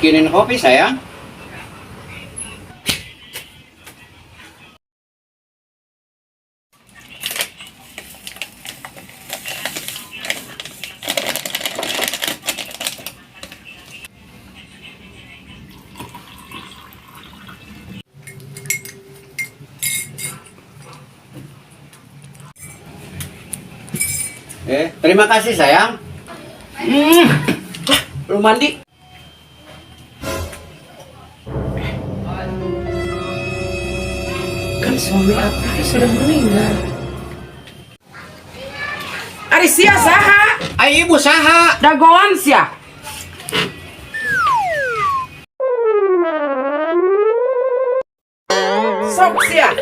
Bikinin kopi, sayang. Eh, terima kasih, sayang. Belum mandi. Kan suami aku tuh sudah meninggal. Ari sia saha? Ai, ibu saha? Dagoan sia. Sok sia.